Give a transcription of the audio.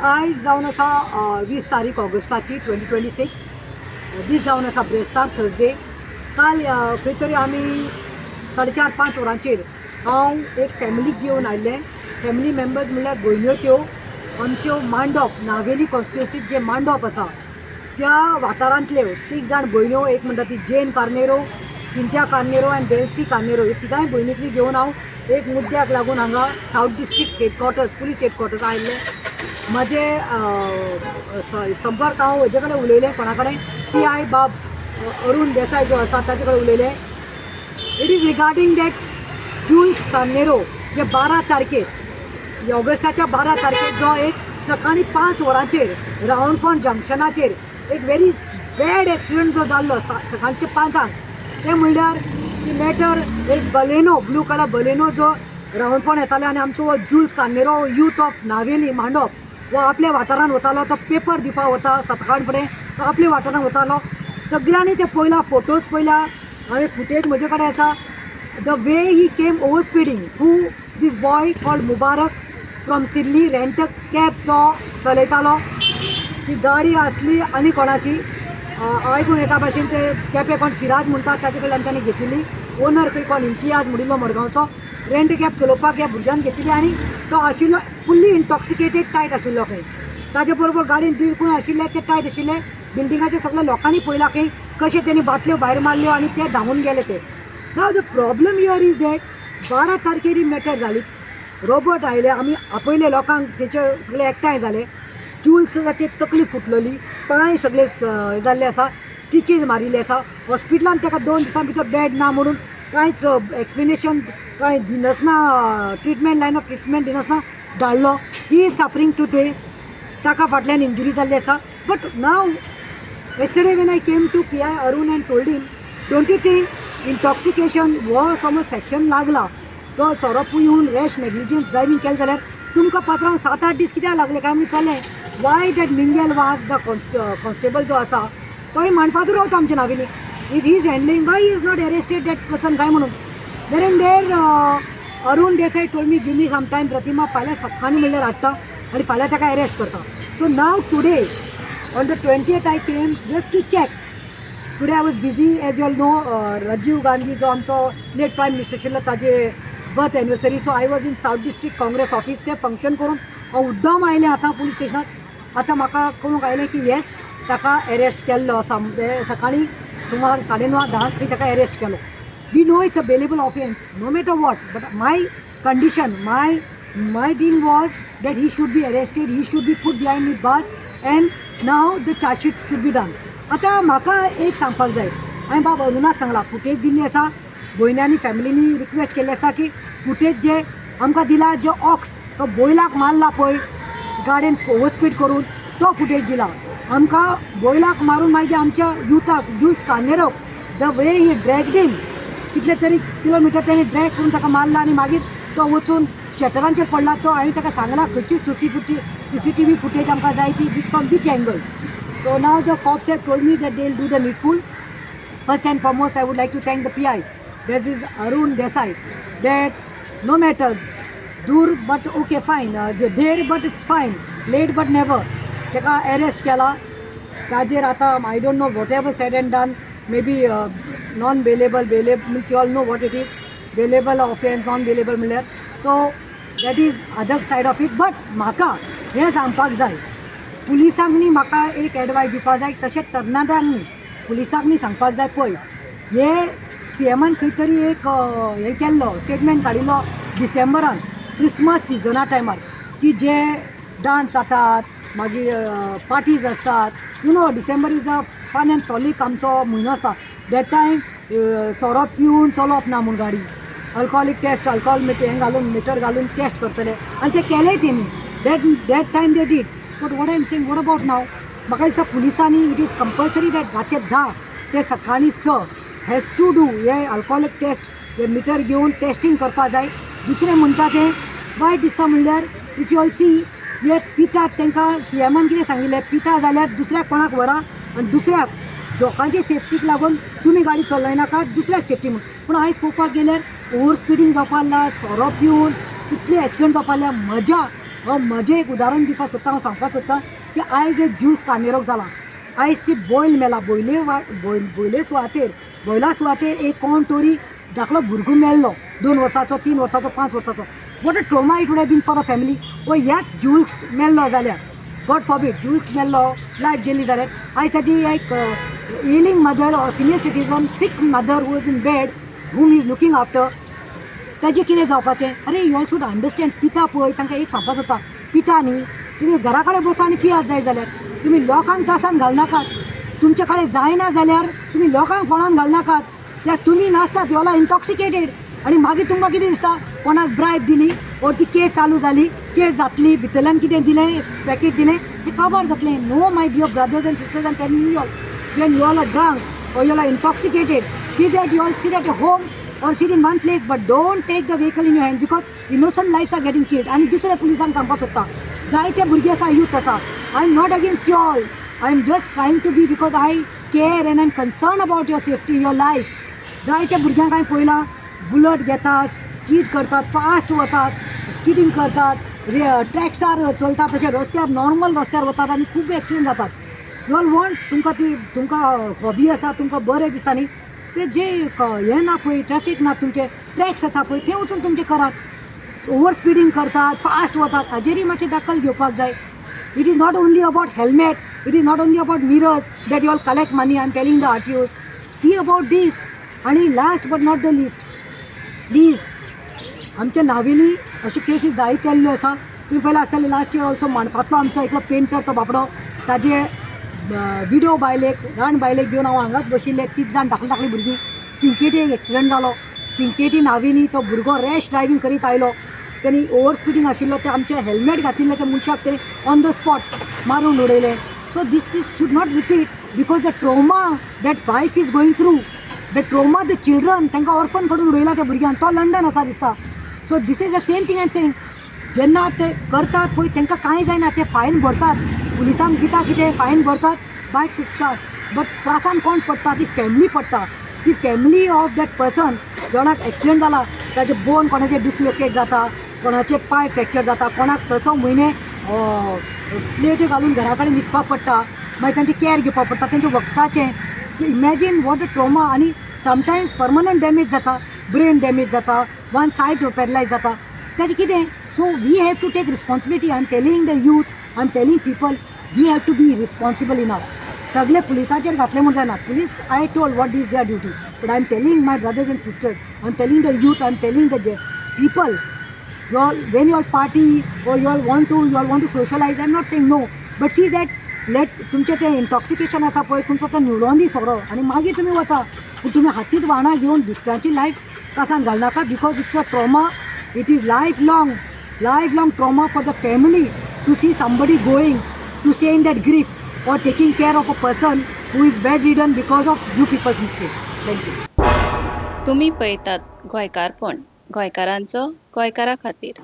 आयज जावन आसा 20 तारीख ऑगस्टाची, 2026. दीस जावन आसा ब्रेस्तार, थर्सडे. काल खंय तरी आमी 4:30-5 वरांचेर हांव एक फॅमिलीक घेवन आयिल्लें. फॅमिली मेंबर्स म्हणल्यार भयण्यो त्यो आमच्यो मांडोप, नावेली कॉन्स्टिट्युन्सीत जे मांडोप आसा त्या वाठारांतल्यो तीग जाण भयण्यो. एक म्हणटा ती जेन कार्नेरो, सिंथिया कार्नेरो आनी बेल्सी कार्नेरो. ह्यो तिगांय भयणीक घेवन हांव एक मुद्द्याक लागून हांगा South District headquarters, police headquarters आयिल्लें. म्हजे संपर्क हांव हेजे कडेन उलयलें. कोणा कडेन? पी I बाब अरुण देसाय जो आसा ताचे कडेन उलयलें. It is regarding that Jules Carneiro जे 12 तारखेर, ऑगस्टाच्या 12 तारखेर जो एक सकाळी 5 वरांचेर रावणफोंड जंक्शनाचेर एक व्हेरी बॅड एक्सिडंट जो जाल्लो सकाळचे 5ांक, तें म्हणल्यार ती मॅटर एक बलेनो, ब्लू कलर बलेनो जो रावणफोंड येताले आनी आमचो हो Joule's Carneiro, youth of Navelim मांडोप, हो आपल्या वाठारान वतालो. तो पेपर दिवपाक वता सकाळ फुडें, तो आपल्या वाठारान वतालो. सगळ्यांनी ते पळयला, फोटोज पळयला हांवें, फुटेज म्हजे कडेन आसा. The way he came over speeding who this boy called Mubarak from Sirli, rent cab तो चलयतालो. ती गाडी आसली आनी कोणाची आयकूंक येता भाशेन ते केपे कोण सिराज म्हणटात ताचे कडल्यान ताणें घेतिल्ली. ओनर खंय कोण इम्तियाज म्हणिल्लो मडगांवचो. रेंट कॅब चलोवपाक ह्या भुरग्यान घेतिल्ली आनी तो आशिल्लो फुल्ली इंटॉक्सिकेटेड, टायट आशिल्लो खंय. ताजे बरोबर गाडयेन दुई कोण आशिल्ले ते टायट आशिल्ले. बिल्डिंगाचे सगळे लोकांनी पळयलां खंय कशें तेणी बाटल्यो भायर मारल्यो आनी ते धांवून गेले ते. Now the problem here is that 12 तारखेर ही मॅटर जाली. रोबोट आयले, आमी आपयले लोकांक, तेचे सगळे एकठांय जाले. जुल्स ताची तकली फुटलेली, पांय सगळे जाल्ले आसा, स्टिचीज मारिल्ले आसा. हॉस्पिटलान ताका 2 दिसां भितर बेड ना म्हणून कांयच एक्सप्लेनेशन कांय दिनासतना, ट्रिटमेंट, लायन ऑफ ट्रिटमेंट दिनासतना धाडलो. He is suffering today. ताका फाटल्यान इंजुरी जाल्ली आसा. But now yesterday when I came to PI Arun and told him, don't you think intoxication हो समज सेक्शन लागला, तो सोरो पिवन रॅश नेग्लिजन्स ड्रायव्हिंग केलें जाल्यार तुमकां पात्रांव 7-8 दीस कित्याक लागले काय म्हणून विचारलें. Why that Mingel Vaz, the constable जो आसा, तोय मांडपांतूच रावता आमच्या Navelim. If he is handling, why is not arrested that person काय म्हणून. There and there Arun Desai told me, "Give me some time, प्रतिमा. फाल्यां सकाळीं म्हणल्यार हाडटा आनी फाल्यां ताका अरेस्ट करता." So now today on the 20th I came just to check. Today I was busy, as you all know, Rajiv Gandhi जो आमचो लेट प्रायम मिनिस्टर आशिल्लो ताजे birth anniversary, so I was in South District Congress office. तें function करून हांव मुद्दम आयलें आतां पुलीस स्टेशनार. आतां म्हाका कळूंक आयलें की येस, ताका एरेस्ट केल्लो आसा. म्हणजे सकाळीं सुमार 9:30-10क थंय ताका एरेस्ट केलो. We know it's a bailable offence no matter what, but my condition, my thing was that he should be arrested, he should be put behind the bars and now the charge sheet should be done. आतां म्हाका एक सांगपाक जाय. हांवें बाब अरुणाक सांगलां, footage दिल्ली आसा. भयण्यांनी, फॅमिलीनी request केल्ली आसा की फुटेज जे आमकां दिला, जे ऑक्स तो बैलाक मारला पळय गाडयेन ओवर स्पीड करून, तो फुटेज दिला आमकां. बैलाक मारून मागीर आमच्या युथाक, Joule's कार्नेरोक, the way he dragged him, कितले तरी किलोमिटर तेणे ड्रॅग करून ताका मारला आनी मागीर तो वचून शटरांचेर पडला तो. हांवें ताका सांगलां, खंयची CCTV footage आमकां जाय ती, from which angle. So now the cops have told me that they will do the needful. First and foremost, I would like to thank the PI, this is Arun Desai, that no matter दूर, but okay, fine, there, but it's fine, late but never, ताका arrest केला. ताजेर आतां I don't know, whatever said and done, maybe non bailable, bailable means you all know what it is, bailable offence, non bailable म्हणल्यार, so that is other side of it. But म्हाका हें सांगपाक जाय, पुलिसांक न्ही म्हाका एक एडवायस दिवपाक जाय, तशेंच तरणाट्यांक न्ही, पुलिसांक न्ही सांगपाक जाय. पळय, हे सी एमान खंय तरी एक हें केल्लो, स्टेटमेंट काडिल्लो डिसेंबरान क्रिसमस सिजना टायमार की जे डान्स जातात, मागीर पार्टीज आसतात, December is a fun and frolic आमचो म्हयनो आसता, that time सोरो पिवन चलोवप ना म्हूण गाडी, अल्कोहोलीक टेस्ट, अल्कोहोल मिटर हें घालून, मिटर घालून टेस्ट करतले. आनी ते केलेय तेणी. That time they did, but what I am saying, what about now? म्हाका दिसता पुलिसांनी it is compulsory that रातचे 10 ते सकाळीं 6 has to do hey alcoholic test, hey metre घेवन टेस्टींग करपा जाय. दुसरें म्हणटा तें वायट दिसता म्हणल्यार, if you all सी, हे पितात तांकां सी एमान कितें सांगिल्लें, पिता जाल्यार दुसऱ्याक कोणाक व्हरा आनी दुसऱ्याक लोकांचे सेफ्टीक लागून तुमी गाडी चलयनाका, दुसऱ्याक सेफ्टी म्हूण. पूण आयज पळोवपाक गेल्यार ओवर स्पिडींग जावपाक लागला, सोरो पिवन कितले एक्सिडंट जावपाक लागल्या. म्हज्या हांव म्हजें एक उदाहरण दिवपाक सोदता. हांव सांगपाक सोदतां की आयज एक ज्युल्स कार्नेरोक जाला. आयज ती बैल मेला. बोयले वा बोयले सुवातेर, बोयला सुवातेर एक कोण तरी धाकलो भुरगो मेल्लो, 2 वर्साचो, 3 वर्साचो, 5 वर्साचो. What a trauma it would have been for a family. ओ ह्याच ज्युल्स मेल्लो जाल्यार, गॉड फॉरबीड, ज्युल्स मेल्लो, लायफ गेली जाल्यार आयज ताजी एक ailing mother or senior citizen, sick mother who is in bed, whom is looking after, ताजें कितें जावपाचें? अरे, you all should understand. पिता पळय, तांकां एक सांगपा सोदता, पिता न्ही, तुमी घरा कडेन बसा आनी पियात जाय जाल्यार. तुमी लोकांक त्रासान घालनाकात. तुमचे कडेन जायना जाल्यार तुमी लोकांक फोणान घालनाकात. कित्याक तुमी नासतात, you all are intoxicated. आनी मागीर तुमकां कितें दिसता, कोणाक ब्रायब दिली ओर ती केस चालू जाली, केस जातली, भितरल्यान कितें दिलें, पॅकेट दिलें, तें काबार जातलें. No, my dear brothers and sisters, and telling you all, when you all are drunk or you all are intoxicated, see that you all sit at your home or sit in one place, but don't take the vehicle in your hand, because innocent lives are getting killed. आनी दुसऱ्या पुलिसांक सांगपाक सोदता, जायते भुरगे आसा, youth आसा. I am not against you all. I am just trying to be, because I care and I am concern about your safety, your life. जायत्या भुरग्यांक हांवें पळयलां, बुलट घेतात, स्कीड करतात, फास्ट वतात, स्किडींग करतात, ट्रॅक्सार चलतात, तशें रस्त्यार, नॉर्मल रस्त्यार वतात आनी खूब एक्सिडंट जातात. You all want, तुमकां ती तुमकां हॉबी आसा, तुमकां बरें दिसता न्ही, ते जे हें ना पळय, ट्रॅफीक ना, तुमचे ट्रॅक्स आसा पळय, थंय वचून तुमचें करात. ओवर स्पिडींग करतात, फास्ट वतात, हाजेरय मातशें दखल घेवपाक जाय. It is not only about helmet, it is not only about mirrors that you all collect money. I am telling the RTOs, see about this. आनी last but not the least, please, आमच्या नावेली अशी केसी जायते आयिल्ल्यो आसा. तुमी पयलें आसतलें, लास्ट इयर ऑल्सो मांडपांतलो आमचो एकलो पेंटर, तो बाबडो, ताजे विडो बायलेक, रांड बायलेक घेवन हांव हांगाच बशिल्ले, तीग जाण धाकली धाकली भुरगीं. सिंकेटी एक एक्सिडंट जालो. सिंकेटी नावेली तो भुरगो रॅश ड्रायव्हींग करीत आयलो, तेणी ओवर स्पिडींग आशिल्लो, ते आमचे हेल्मेट घातिल्ले त्या मनशाक ते ऑन the spot मारून उडयले. So this is should not repeat, because the trauma that wife is going through, the trauma the children, तांकां ऑर्फन करून उडयला त्या भुरग्यान. तो लंडन आसा दिसता. So this is the same thing I am saying. जेन्ना ते करतात पळय, तांकां कांय जायना. ते फायन भरतात, पुलिसांक दिता कितें, फायन भरतात, भायर सुट्टात. बट त्रासान कोण पडटा? ती फॅमिली पडटा, ती फॅमिली ऑफ that person कोणाक एक्सिडंट जाला, ताजे बोन कोणाचे डिसलोकेट जाता, कोणाचे पांय फ्रॅक्चर जाता, कोणाक स स म्हयने प्लेटी घालून घरा कडेन न्हिदपाक पडटा. मागीर तांची कॅर घेवपाक पडटा, तेंच्या वखदाचें. Imagine what a trauma. आनी समटायम्स परमनंट डॅमेज जाता, ब्रेन डॅमेज जाता, वन सायड पॅरलायज जाता, ताजें कितें? So we have to take responsibility. I am telling the youth, I am telling people, we have to be responsible enough. सगळे पुलिसाचेर घातले म्हूण जायना. Police, I told what is their duty, but I am telling my brothers and sisters, I am telling the youth, I am telling the people, you all, when you all party or you all want to socialize, I'm not saying no, but see that let तुमचें तें intoxication आसा पळय, तुमचो तो न्हिवडोन दी सगळो आनी मागीर तुमी वचा. पूण तुमी हातीत वाणां घेवन दुसऱ्यांची लायफ त्रासान घालनाका, because it's a trauma. It is life long, life long trauma for the family to see somebody going to stay in that grief or taking care of a person who is bedridden because of you people's mistake. Thank you. तुमी पळयतात गोंयकारपण, गोंयकारांचो गोंयकारा खातीर.